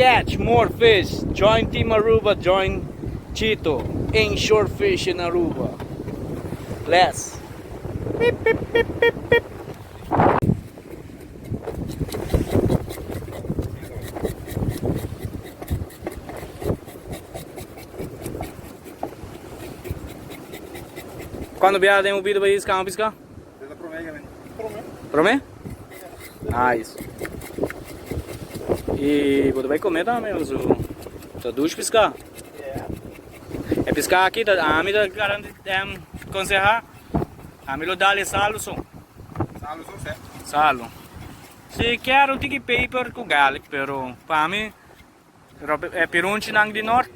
Catch more fish. Join Team Aruba, join Chito. Inshore fish in Aruba. Bless. Beep, beep, beep, beep, beep. Cuando biaha den bo bida bay isca pisca? Prome? Nice. Y bo ta bay come tambe o su ta dush pisca? E pisca aki ta ami ta garanti conseha ami lo dal e salo so. Salo so se. Salo. Si kier un tiki peper cu garlic pero pa mi e pirunchinan di nort.